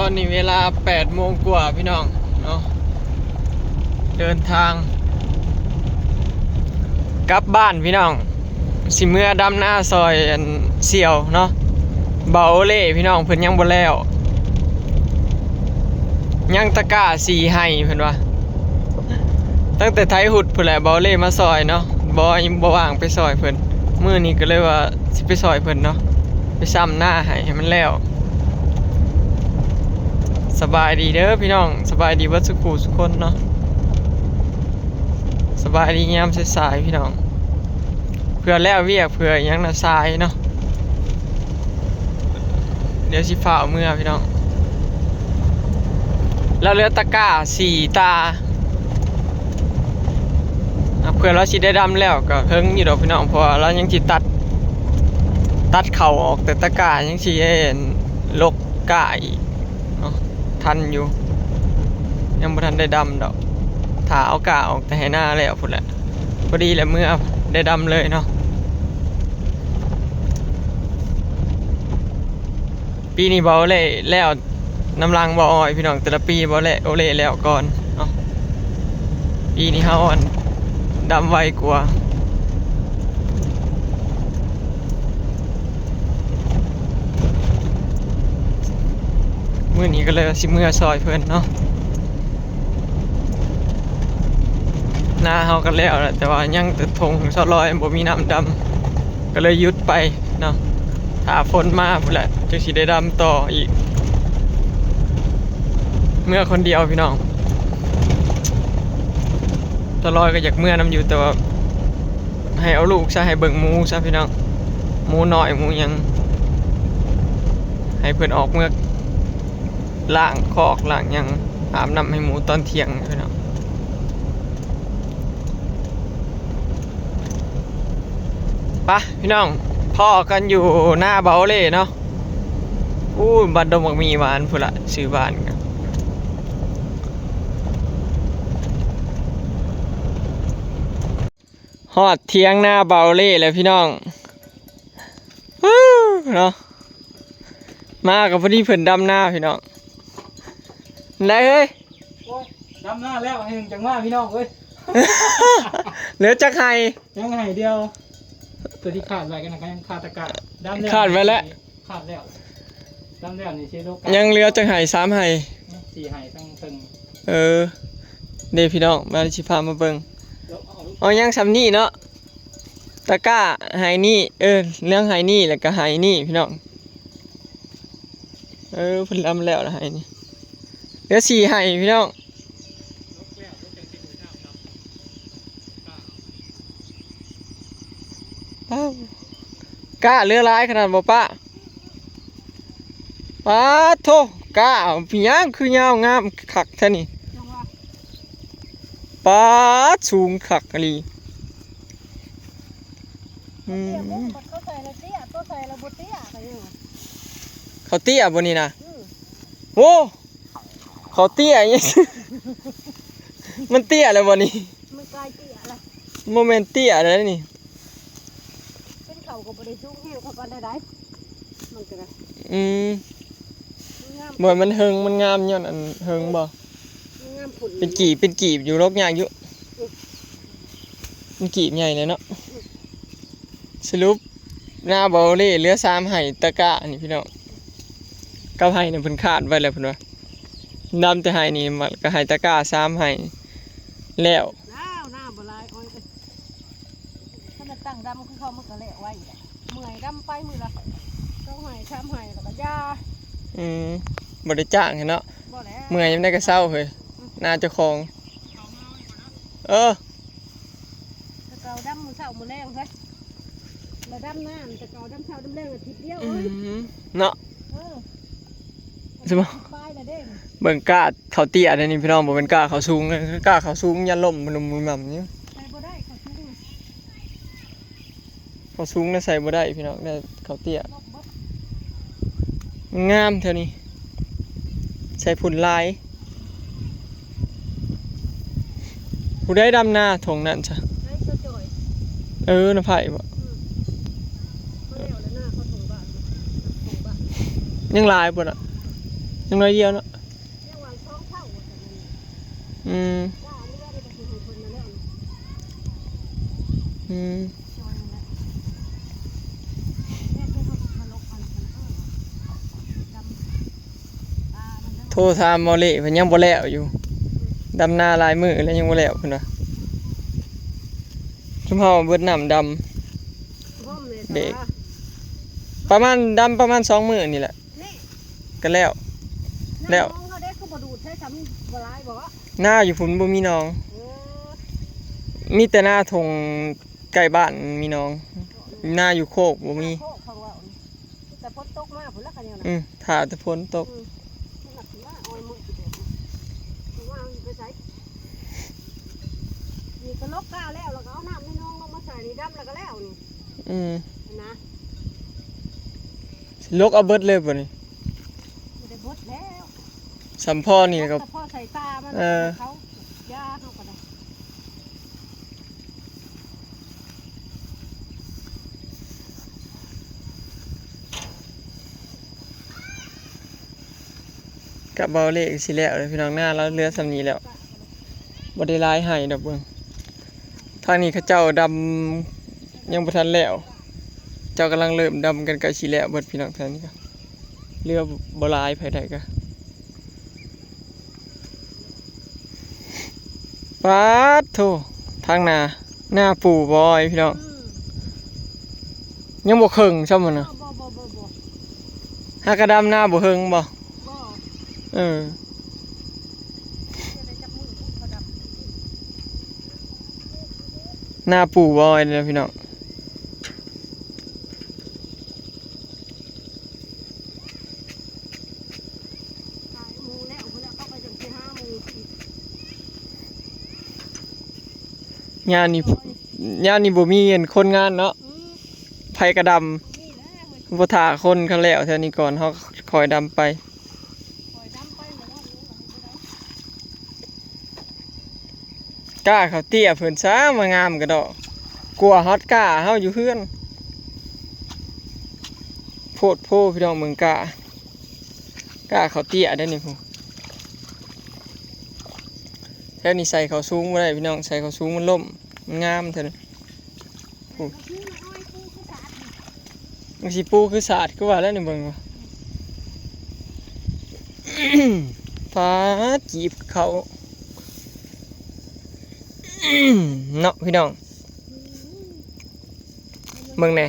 ຕອນນີ້ເວລາແປດໂມງກວ່າພີ່ນ້ອງເນາະ ເດີນທາງກັບບ້ານພີ່ນ້ອງ ຊິເມືອດຳນາຊ່ອຍອັນສ່ຽວເນາະ ເບົາໂອເລ່ພີ່ນ້ອງ ເພິ່ນຍັງບໍ່ແລ້ວ ຍັງຕະກ້າສີ່ໄຮ່ເພິ່ນວ່າ ຕັ້ງແຕ່ໄຖຮຸດພຸ້ນແຫຼະ ເບົາໂອເລ່ມາຊ່ອຍເນາະ ບໍ່ ບໍ່ວ່າງໄປຊ່ອຍເພິ່ນ ມື້ນີ້ກໍເລີຍວ່າ ຊິໄປຊ່ອຍເພິ່ນເນາະ ໄປຊຳນາໃຫ້ ໃຫ້ມັນແລ້ວ. ສະບາຍດີເດີພີ່ນ້ອງ ສະບາຍດີເບິດສຸຄູ່ສຸຄົນເນາະ ສະບາຍດີຍາມສາຍໆພີ່ນ້ອງ ເພື່ອແລ້ວວຽກ ເພື່ອຫຍັງນະ ສາຍເນາະ ດຽວຊິຟ້າວເມືອພີ່ນ້ອງ ລາວເຫຼືອຕະກ້າສີ່ຕາ ເພື່ອລາວຊິໄດ້ດຳແລ້ວກໍເຫິງຢູ່ດອກພີ່ນ້ອງ ເພາະວ່າລາວຍັງຊິຕັດ ຕັດເຂົ້າອອກ ແຕ່ຕະກ້າຍັງຊິໄດ້ລົກກ້າອີກເນາະ ທັນຢູ່ ຍັງບໍ່ທັນໄດ້ດຳດອກ ຖ້າເອົາກ້າອອກແຕ່ໄຮ່ນາແລ້ວພຸ້ນແຫຼະ ພໍດີແຫຼະ ເມືອໄດ້ດຳເລີຍເນາະ. ປີນີ້ເບົາໂອເລ່ແລ້ວນຳຫຼັງເບົາອອຍພີ່ນ້ອງ ແຕ່ລະປີເບົາໂອເລ່ແລ້ວກ່ອນເນາະ ປີນີ້ເຮົາອັນດຳໄວກວ່າ ມື້ນີ້ກໍເລີຍວ່າຊິເມືອຊ່ອຍເພິ່ນເນາະ. ນາເຮົາກໍແລ້ວແຫຼະ ແຕ່ວ່າຍັງແຕ່ທົ່ງຊາວລອຍ ບໍ່ມີນ້ຳດຳ ກໍເລີຍຢຸດໄປເນາະ ຖ້າຝົນມາພຸ້ນແຫຼະ ຈຶ່ງຊິໄດ້ດຳຕໍ່ອີກ ເມືອຄົນດຽວພີ່ນ້ອງ ຊາວລອຍກໍຢາກເມືອນຳຢູ່ ແຕ່ວ່າໃຫ້ເອົາລູກຊະ ໃຫ້ເບິ່ງໝູຊະພີ່ນ້ອງ ໝູນ້ອຍໝູຫຍັງ ໃຫ້ເພິ່ນອອກເມືອ ລ້າງຄອກລ້າງຫຍັງ ອາບນ້ຳໃຫ້ໝູຕອນທ່ຽງພີ່ນ້ອງ ໄປພີ່ນ້ອງ ພໍ້ກັນຢູ່ນາເບົາເລ່ເນາະ ອູ້ຍ ບ້ານດົງບັກໝີ່ຫວານພຸ້ນລະ ຊື່ບ້ານ ຮອດຖຽງນາເບົາເລ່ແລ້ວພີ່ນ້ອງ ເນາະ ມາກໍພໍດີເພິ່ນດຳນາພີ່ນ້ອງ ໄດ້ເຮີ້ຍ ໂອ້ຍ ດຳນາແລ້ວ ໃຫ້ໜຶ່ງຈັງມາພີ່ນ້ອງເອີຍ ເຫຼືອຈັກໄຮ່ ຍັງໄຮ່ດຽວ ຕົວທີ່ຂາດໄວ້ກັນນະ ກໍຍັງຄາຕະກະ ດຳແລ້ວ ຂາດໄວ້ແລ້ວ ຂາດແລ້ວ ດຳແລ້ວນີ້ຊິໂລກາ ຍັງເຫຼືອຈັກໄຮ່ ສາມໄຮ່ ສີ່ໄຮ່ທັງເທິງ ເອີ ເດ້ພີ່ນ້ອງ ມາຊິພາມາເບິ່ງ ເອົາ ຍັງສ່ຳນີ້ເນາະ ຕະກ້າໄຮ່ນີ້ ເອີ ເລື່ອງໄຮ່ນີ້ ແລ້ວກໍໄຮ່ນີ້ພີ່ນ້ອງ ເອີ ເພິ່ນດຳແລ້ວລະໄຮ່ນີ້ ເຫຼືອສີ່ໄຮ່ພີ່ນ້ອງ ປ້າວ ກ້າເຫຼືອຫຼາຍຂະໜາດບໍ່ປ້າ? ປາດໂທ້ ກ້າເປັນຫຍັງຄືຍາວງາມຄັກແທ້ນີ້ ປາດ ສູງຄັກອີ່ຫຼີ ອືມ ເຂົາໃສ່ລະເຕ້ຍ ໂຕໃສ່ລະບໍ່ເຕ້ຍ ເຂົາເຕ້ຍບໍ່ນີ້ນະ? ອືມ ໂອ້ ເຂົາເຕ້ຍ ມັນເຕ້ຍແລ້ວບໍ່ນີ້? ມັນກາຍເຕ້ຍແລ້ວ ບໍ່ແມ່ນເຕ້ຍແລ້ວນີ້ ເປັນເຂົາກໍບໍ່ໄດ້ສູງແຮງເທົ່າປານໃດ ມັນກໍໄດ້ ອືມ ມັນງາມ ບໍ່ ມັນເຫິງ ມັນງາມຍ້ອນອັນເຫິງບໍ່? ມັນງາມພຸ້ນ ເປັນກີບ ເປັນກີບຢູ່ ລົກຍາກຢູ່ ອືມ ມັນກີບໃຫຍ່ແຫຼະເນາະ ອືມ ສະຫຼຸບ ນາເບົາເລ່ເຫຼືອສາມໄຮ່ ຕະກ້ານີ້ພີ່ນ້ອງ ກັບໄຮ່ນີ້ເພິ່ນຄາດໄວ້ແລ້ວເພິ່ນວ່າ ດຳແຕ່ໄຮ່ນີ້ ມັນກໍໄຮ່ຕະກ້າສາມໄຮ່ແລ້ວ ນາ ນາບໍ່ຫຼາຍ ໂອ້ຍ ຄັນມັນຕັ້ງດຳຄືເຂົາມັນກໍແລ້ວໄວແຫຼະ ເມື່ອຍດຳໄປມື້ລະສອງໄຮ່ສາມໄຮ່ແລ້ວກໍຢ່າ ອືມ ບໍ່ໄດ້ຈ້າງເນາະ ບໍ່ແຫຼະ ເມື່ອຍຍາມໃດກໍເຊົາເຮີ້ຍ ອືມ ນາເຈົ້າຂອງ ເອີ ແຕ່ເກົ່າດຳມື້ເຊົ້າມື້ແລງເຮີ້ຍ ລະດຳນານ ແຕ່ເກົ່າດຳເຊົ້າດຳແລງອາທິດດຽວ ອືມ ເນາະ ເອີ ສະມະ ປາຍລະເດ້ ເບິ່ງກ້າເຂົາເຕ້ຍແນວນີ້ພີ່ນ້ອງ ບໍ່ແມ່ນກ້າເຂົາສູງ ກ້າເຂົາສູງຢ່າລົ້ມມະນຸ່ມມຳຢູ່ ໃສ່ບໍ່ໄດ້ເຂົາສູງ ເຂົາສູງນະໃສ່ບໍ່ໄດ້ພີ່ນ້ອງ ແຕ່ເຂົາເຕ້ຍ ງາມແຖວນີ້ ໃສ່ຝຸ່ນຫຼາຍ ຜູ້ໃດດຳນາທົ່ງນັ້ນຊະ ໃສ່ສະຈ່ອຍ ເອີ ນະໄຜບໍ? ອືມ ເຂົາແລ້ວແລ້ວນາເຂົາທົ່ງບ້ານ ທົ່ງບ້ານ ຍັງຫຼາຍບໍ່ນະ? ຍັງໜ້ອຍດຽວເນາະ. ຍັງວ່າສອງເທົ່າວ່າຊັ້ນ. ອືມ ວ່າເຮືອນີ້ກໍຊິໃຫ້ເພິ່ນນັ້ນແຫຼະ. ອືມ ໂທຖາມໝໍເລ ເພິ່ນຍັງບໍ່ແລ້ວຢູ່. ດຳນາຫຼາຍມື້ແລ້ວຍັງບໍ່ແລ້ວເພິ່ນວ່າ. ຊຸມເຮົາເບິດນ້ຳດຳ ເບກ ປະມານ ດຳປະມານສອງມື້ນີ້ແຫຼະ ກໍແລ້ວ ແລ້ວ. ນ້ຳໜອງເຮົາເດ້ ຄືບໍ່ດູດໃຊ້ຊ້ຳ ບໍ່ຫຼາຍບໍ່? ນາຢູ່ພຸ້ນບໍ່ມີໜອງ. ເອີ ມີແຕ່ນາທົ່ງໃກ້ບ້ານມີໜອງ. ນາຢູ່ໂຄກບໍ່ມີ. ໂຄກເຂົາເວົ້ານີ້ ແຕ່ຝົນຕົກມາພຸ້ນລະ ຂະແນວນັ້ນ. ອືມ ຖ້າແຕ່ຝົນຕົກ. ອືມ ມັນໜັກຊິມາ ໂອ້ຍ ມື້ຊິແບບນີ້ ວ່າມັນຊິໄປໃສ? ນີ້ກໍລົກກ້າແລ້ວ ແລ້ວກໍເອົານ້ຳໃນໜອງລົງມາໃສ່ນີ້ ດຳແລ້ວກໍແລ້ວນີ້. ອືມ ນະ ຊິລົກເອົາເບິດເລີຍບໍ່ນີ້? ບໍ່ໄດ້ເບິດແລ້ວ ສຳພໍນີ້ກໍ ສຳພໍໃສ່ຕາມັນ. ເອີ ເຂົາຢາເຮົາກໍໄດ້. ກະເບົາເລກຊິແລ້ວເດ້ພີ່ນ້ອງ ນາລາວເຫຼືອສ່ຳນີ້ແລ້ວ ບໍ່ໄດ້ຫຼາຍໄຮ່ດອກ. ເບິ່ງທາງນີ້ເຂົາເຈົ້າດຳຍັງບໍ່ທັນແລ້ວ ເຈົ້າກຳລັງເລີ່ມດຳກັນ ໃກ້ຊິແລ້ວເບິດພີ່ນ້ອງ. ທາງນີ້ກະເຫຼືອບໍ່ຫຼາຍ ໃຜໄດ້ກະ ປາດໂທ້ ທາງໜ້າ ໜ້າປູ່ບໍຍພີ່ນ້ອງ. ອືມ ຍັງບໍ່ເຄິ່ງຊ້ຳຫັ້ນນະ. ບໍ່ ບໍ່ ບໍ່ ບໍ່ ຫາກະດຳນາບໍ່ເຄິ່ງບໍ? ບໍ່ ເອີ ໜ້າປູ່ບໍຍເດ້ພີ່ນ້ອງ. ຍາມນີ້ ຍາມນີ້ບໍ່ມີອັນຄົນງານເນາະ. ອືມ ໃຜກະດຳ ບໍ່ຖ້າຄົນເຂົາແລ້ວແຖວນີ້ກ່ອນ ເຮົາຄ່ອຍດຳໄປ. ກ້າເຂົາເຕ້ຍເພິ່ນຊ້າມາງາມກະດອກ ກວ່າຮອດກ້າເຮົາຢູ່ເຮືອນ. ໂພດໂພພີ່ນ້ອງ ເບິ່ງກ້າ ກ້າເຂົາເຕ້ຍເດ້ນີ້ພຸ້ນ. ແຖວນີ້ໃສ່ເຂົ້າສູງບໍ່ໄດ້ພີ່ນ້ອງ ໃສ່ເຂົ້າສູງມັນລົ້ມ ມັນງາມແທ້. ໂອ້ ມັນຊິປູຄືສາດ ຄືວ່າແລ້ວນີ້ ເບິ່ງວ່າ ປາດ ຈີບເຂົ້າເນາະພີ່ນ້ອງ. ເບິ່ງແດ່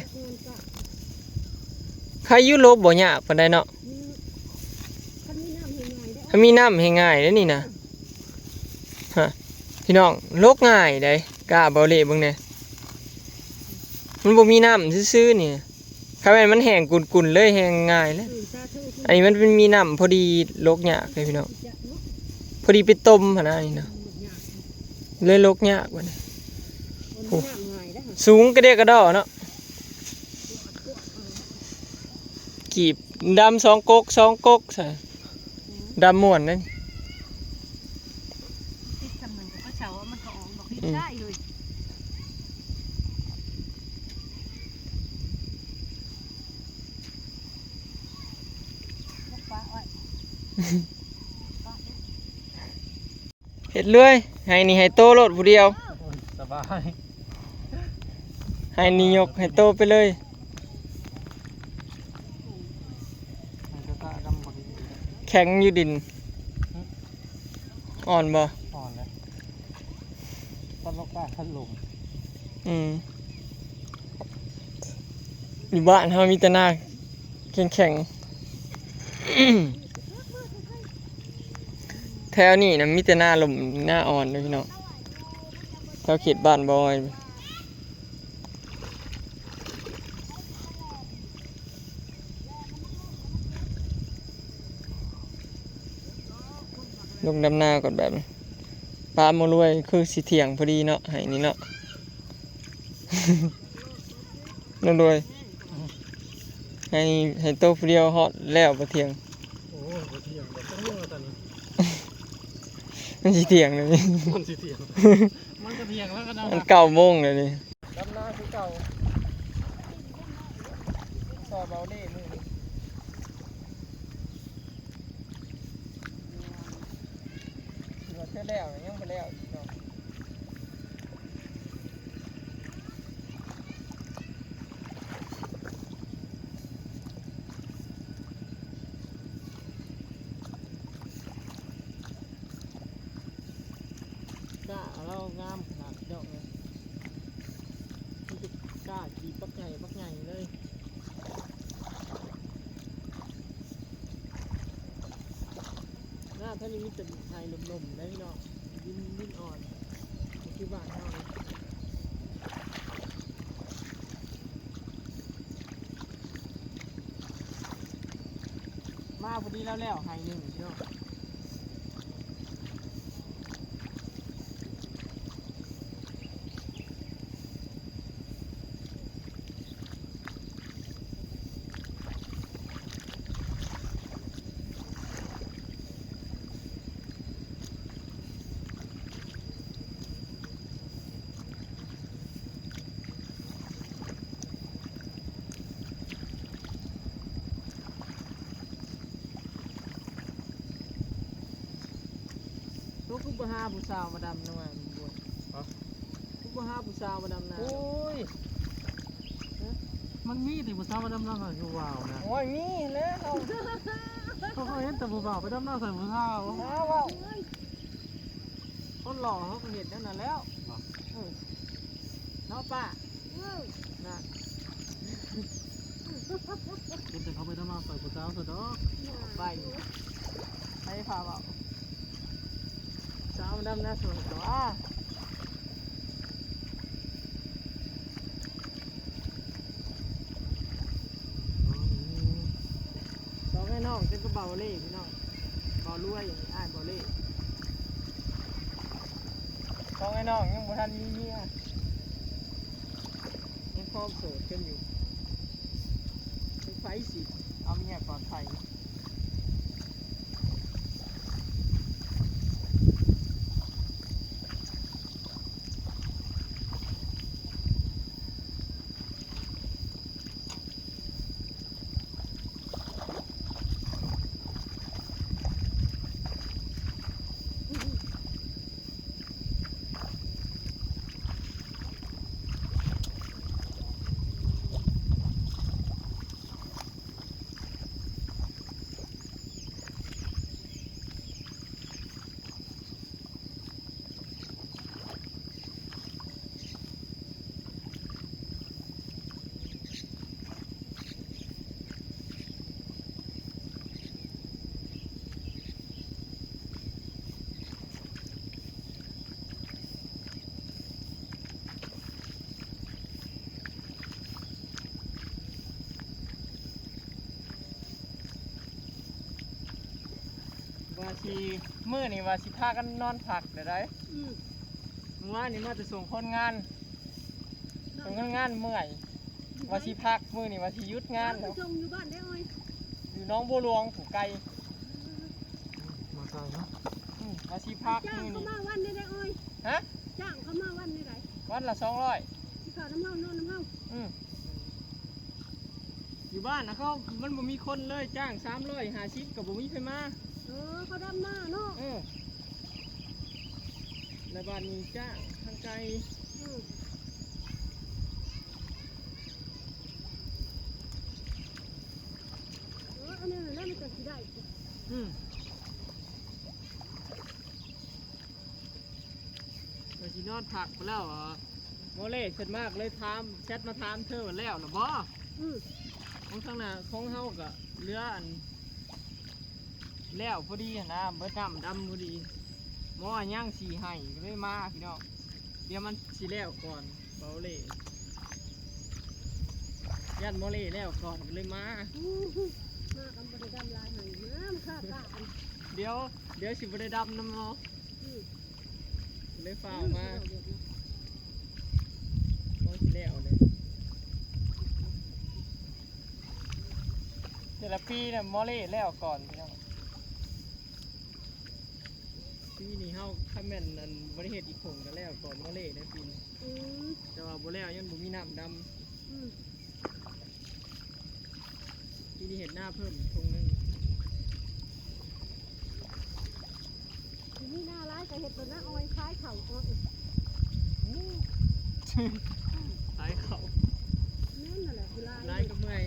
ໃຄຢູ່ ຫຼົບບໍ່ຍາກປານໃດເນາະ. ຄັນມີນ້ຳແຮ່ງງ່າຍເດ້ ຄັນມີນ້ຳແຮ່ງງ່າຍເດ້ນີ້ນະ. ຮະ ພີ່ນ້ອງ ຫຼົບງ່າຍໃດ໋ ກ້າເບົາເລ ເບິ່ງແດ່ ມັນບໍ່ມີນ້ຳຊື່ໆນີ້. ຄັນແມ່ນມັນແຫ້ງກຸ່ນໆເລີຍ ແຮ່ງງ່າຍເລີຍ. ອືມ ສາທຸ ອັນນີ້ມັນ ມັນມີນ້ຳພໍດີ ຫຼົກຍາກເລີຍພີ່ນ້ອງ ພໍດີໄປຕົ້ມຫັ້ນນະ ນີ້ນະ ເລີຍຫຼົກຍາກບັດນີ້. ໂອ້ ສູງກະເດກະດໍເນາະ ກີບ ດຳສອງກົກ ສອງກົກໃສ່ ດຳມ່ວນເດ້. ຕິດທຳນັ້ນກະເຊົາມັນກະອອກດອກ ອືມ ໄດ້ເລີຍ. ເຮັດເລື້ອຍ ໄຮ່ນີ້ໄຮ່ໂຕໂລດຜູ້ດຽວ ສະບາຍ ໄຮ່ນີ້ຍົກໄຮ່ໂຕໄປເລີຍ. ແຂງຢູ່ດິນ ອ່ອນບໍ່? ອ່ອນແລ້ວ ຕັດລົງກາງຄັນລົງ. ອືມ ຢູ່ບ້ານເຮົາມີແຕ່ນາແຂງໆ ແຖວນີ້ນະມີແຕ່ນາລົມ ນາອ່ອນເດີພີ່ນ້ອງ ແຖວເຂດບ້ານບອຍ. ລົງດຳນາກ່ອນແບບນີ້ ປ້າໝໍລວຍຄືຊິທ່ຽງພໍດີເນາະ ໄຮ່ນີ້ເນາະ ນ້ອງລວຍ ໄຮ່ ໄຮ່ໂຕຜູ້ດຽວຮອດແລ້ວບໍ່ທ່ຽງ? ໂອ້ຍ ບໍ່ທ່ຽງດອກ ຈັກໂມງແລ້ວຕອນນີ້ ມັນຊິທ່ຽງແລ້ວນີ້ ມັນຊິທ່ຽງ ມັນກະທ່ຽງແລ້ວກະເນາະ ມັນເກົ້າໂມງແລ້ວນີ້. ດຳນາຄືເກົ່າ ຊອຍເບົາເລ່ມື້ນີ້. ແລ້ວ ຍັງບໍ່ແລ້ວອີກເນາະ. ກ້າລາວງາມຂະໜາດ ເຈົ້າເອີຍ ກ້າກີບບັກໃຫຍ່ ບັກໃຫຍ່ເລີຍ. ໜ້າທາງນີ້ມີແຕ່ໄຮ່ລົມໆ ເດ້ພີ່ນ້ອງ ດິນ ດິນອ່ອນ ຄືບ້ານເຮົາ. ມາພໍດີແລ້ວໆ ໄຮ່ໜຶ່ງພີ່ນ້ອງ. ໂຕ ຄືບໍ່ຫາຜູ້ສາວມາດຳນາ ຮະ? ຄືບໍ່ຫາຜູ້ສາວມາດຳນາ? ໂອ້ຍ ຮະ? ມັນມີຕິຜູ້ສາວມາດຳນາໃສ່ຜູ້ບ່າວນະ? ໂອ້ຍ ມີແລ້ວ ເຮົາ ເຮົາເຫັນແຕ່ຜູ້ບ່າວໄປດຳນາໃສ່ຜູ້ສາວ. ຫາເວົ້າ ຄົນຫຼໍ່ເຮົາກໍເຮັດແນວນັ້ນແລ້ວ. ບໍ່ ເອີ ເນາະປ້າ? ເອີ ນະ ເຫັນແຕ່ເຂົາໄປທຳມາ ຂ້ອຍຜູ້ສາວຊະດອກ. ໄປ ໃຜພາເວົ້າ ສາວດຳນາສວນຕົວ. ສອງອ້າຍນ້ອງເປັນກັບເບົາເລ່ພີ່ນ້ອງ ເບົາລວຍ ອ້າຍເບົາເລ່. ສອງອ້າຍນ້ອງຍັງບໍ່ທັນມີເມຍ ຍັງຄອງໂສດກັນຢູ່ ຄືໃຜຊິເອົາເມຍກ່ອນໃຜ. ວ່າຊິ ມື້ນີ້ວ່າຊິພາກັນນອນພັກແລ້ວໃດ໋. ອືມ ມື້ວານນີ້ມາແຕ່ສົ່ງຄົນງານ ສົ່ງຄົນງານເມື່ອຍ ວ່າຊິພັກ ມື້ນີ້ວ່າຊິຢຸດງານແລ້ວ. ໄປສົ່ງຢູ່ບ້ານໃດອ້ອຍ? ຢູ່ໜອງບົວຫຼວງ ຜູ້ໄກ ມາໄກເນາະ. ອືມ ວ່າຊິພັກມື້ນີ້ ຈ້າງເຂົາມາວັນໃດອ້ອຍ? ຮະ? ຈ້າງເຂົາມາວັນໃດ? ວັນລະສອງຮ້ອຍ. ຊິເຂົ້ານຳເຮົາ ນອນນຳເຮົາ. ອືມ ຢູ່ບ້ານນະເຂົາ ມັນບໍ່ມີຄົນເລີຍ ຈ້າງສາມຮ້ອຍຫ້າສິບກໍບໍ່ມີໃຜມາ. ເອີ ເຂົາດຳນາເນາະ. ເອີ ແລ້ວບາດນີ້ຈ້າງທາງໄກ. ອືມ ເອີ ອັນນັ້ນແຫຼະມັນຈັ່ງຊິໄດ້. ອືມ ວ່າຊິນອນພັກພຸ້ນແລ້ວ ໝໍເລ່ສ່ວນມາກເລີຍຖາມ ແຊັດມາຖາມເທີວ່າແລ້ວລະບໍ່? ອືມ ຂອງທາງໜ້າຂອງເຮົາກະເຫຼືອອັນ ແລ້ວພໍດີຫັ້ນນະ ເບິດນ້ຳດຳພໍດີ. ໝໍຍັງຊິໃຫ້ ກໍເລີຍມາພີ່ນ້ອງ. ດຽວມັນຊິແລ້ວກ່ອນ ໝໍເລ່ ຢ້ານໝໍເລ່ແລ້ວກ່ອນກໍເລີຍມາ. ມາກັນບໍ່ໄດ້ດຳຫຼາຍໃຫ້ ມາ ມາຂ້າຕາ. ດຽວ ດຽວຊິບໍ່ໄດ້ດຳນຳໝໍ. ອືມ ເລີຍຟ້າວມາ. ອືມ ໂອ້ຍ ຊິແລ້ວເລີຍ. ແຕ່ລະປີນະ ໝໍເລ່ແລ້ວກ່ອນພີ່ນ້ອງ. ປີນີ້ເຮົາ ຄັນແມ່ນອັນ ບໍ່ໄດ້ເຮັດອີກຜົງກໍແລ້ວກ່ອນໝໍເລ່ໃນປີນີ້. ອືມ ແຕ່ວ່າບໍ່ແລ້ວ ຍັງບໍ່ມີນ້ຳດຳ. ອືມ ປີນີ້ເຮັດນາເພີ່ມອີກຖົງໜຶ່ງ. ປີນີ້ນາຫຼາຍ ກໍເຮັດແບບນັ້ນ ເອົາໄວ້ຂາຍເຂົ້າ ເອົາ ຂາຍເຂົ້າ ແມ່ນນັ້ນແຫຼະ ຜູ້ຫຼາຍ ຫຼາຍກໍເມື່ອຍ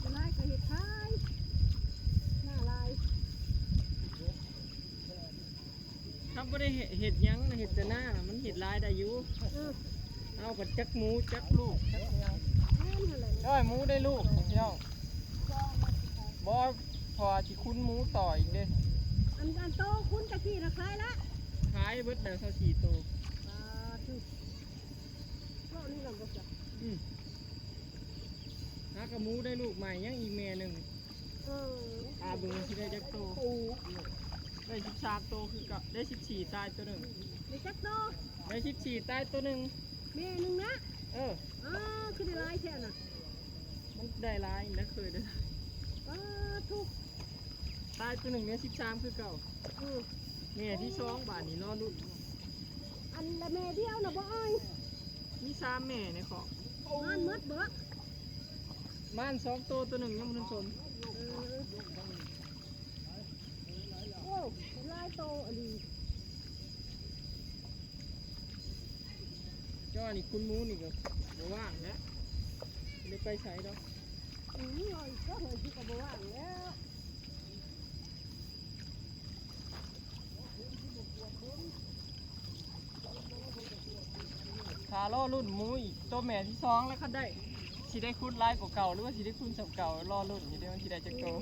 ຜູ້ຫຼາຍກໍເຮັດຂາຍ ໜ້າຫຼາຍ. ຄັນບໍ່ໄດ້ເຮັດ ເຮັດຫຍັງນະ ເຮັດແຕ່ນານະ ມັນເຮັດລາຍໄດ້ຢູ່. ເອີ ເອົາກັນຈັກໝູຈັກລູກຈັກຫຍັງ ແມ່ນຫັ້ນແຫຼະ ໂອ້ຍ ໝູໄດ້ລູກພີ່ນ້ອງ ບໍ່ ເພາະວ່າຊິຄຸນໝູຕໍ່ອີກເດ້. ອັນ ອັນໂຕຄຸນຕະກີ້ນະຂາຍລະ ຂາຍເບິດແລ້ວຊາວສີ່ໂຕ. ສາທຸ ເວົ້ານີ້ນຳບໍ່ຈັກ ອືມ ຫາກະໝູໄດ້ລູກໃໝ່ ຍັງອີກແມ່ໜຶ່ງ. ເອີ ຖ້າເບິ່ງຊິໄດ້ຈັກໂຕ ໄດ້ສິບສາມໂຕຄືເກົ່າ ໄດ້ສິບສີ່ ຕາຍໂຕໜຶ່ງ. ໄດ້ຈັກໂຕ? ໄດ້ສິບສີ່ ຕາຍໂຕໜຶ່ງ ແມ່ໜຶ່ງນະ. ເອີ ອ້າ ຄືໄດ້ຫຼາຍແທ້ນະ ມັນໄດ້ຫຼາຍນະ ເຄີຍໄດ້ຫຼາຍ. ປາດໂທ້ ຕາຍໂຕໜຶ່ງ ໄດ້ສິບສາມຄືເກົ່າ. ເອີ ແມ່ທີສອງບາດນີ້ລໍລຸ້ນ. ອັນລະແມ່ດຽວນະບໍ່ອ້າຍ? ມີສາມແມ່ໃນຄອກ. ມານໝົດບໍ່? ມານສອງໂຕ ໂຕໜຶ່ງຍັງບໍ່ທັນສົມ. ເອີ ໂອ້ ຫຼາຍໂຕອີ່ຫຼີ. ເຈົ້ານີ້ຄຸນໝູນີ້ກໍບໍ່ວ່າງແຫຼະ ບໍ່ໄດ້ໄປໃສດອກ. ອືມ ເອົາອີກເທື່ອເຮີຍ ຄືກໍບໍ່ວ່າງແລ້ວ. ຖ້າລໍລຸ້ນໝູອີກໂຕແມ່ທີສອງ ແລ້ວຄັນໄດ້ ຊິໄດ້ຄຸນຫຼາຍກວ່າເກົ່າ ຫຼືວ່າຊິໄດ້ຄຸນສ່ຳເກົ່າ ລໍລຸ້ນຢູ່ເດ້ ມັນຊິໄດ້ຈັກໂຕ. ອືມ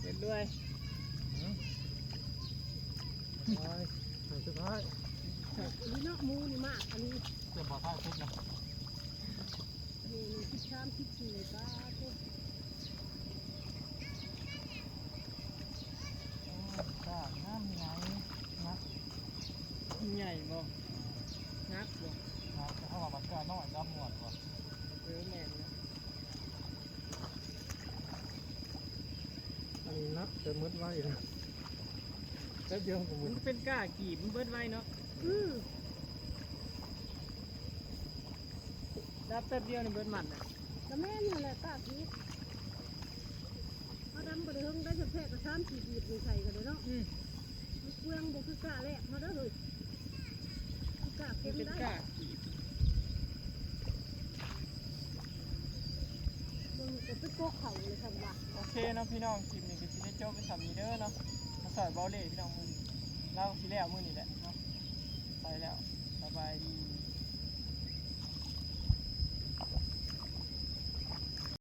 ເຫັນດ້ວຍ ອືມ ໄປ ໄປສຸດທ້າຍ ອັນນີ້ເນາະ ໝູນີ້ມາກ ອັນນີ້ ເກືອບບໍ່ທ້າຍສຸດນະ. ນີ້ສິບສາມ ສິບສີ່ ປາດໂທ້ ໂອ້ ກ້າງາມໃຫຍ່ນະ. ໃຫຍ່ບໍ່? ໜັກບໍ່? ໜັກ ເພາະວ່າມັນກ້ານ້ອຍ ດຳມ່ວນບໍ່? ເອີ ແມ່ນແລ້ວ. ອັນນີ້ໜັກ ແຕ່ໝົດໄວນະ ແປັບດຽວກໍໝົດ. ມັນເປັນກ້າກີບ ມັນເບິດໄວເນາະ. ອືມ ດັບແປັບດຽວນີ້ເບິດມັນນະ. ກໍແມ່ນຫັ້ນແຫຼະ ກ້າກີບ ເຮົາດຳບໍ່ໄດ້ເຖິງໄດ້ ແທ້ໆກໍສາມສີ່ ກີບນີ້ໃສ່ກໍໄດ້ເນາະ. ອືມ ມັນເປືອງ ບໍ່ຄືກ້າແລກເຮົາເດີເຮີ້ຍ. ຄືກ້າເຂັມໄດ້ ມັນເປັນກ້າກີບ. ເບິ່ງກໍເປັນໂກເຂົ້າເລີຍຊັ້ນວ່າ. ໂອເຄເນາະພີ່ນ້ອງ ຄລິບນີ້ກໍຊິໄດ້ຈົບໄປສ່ຳນີ້ເດີເນາະ ມາຊ່ອຍເບົາເລ່ພີ່ນ້ອງ ມື້ນີ້ລາວກໍຊິແລ້ວມື້ນີ້ແຫຼະເນາະ.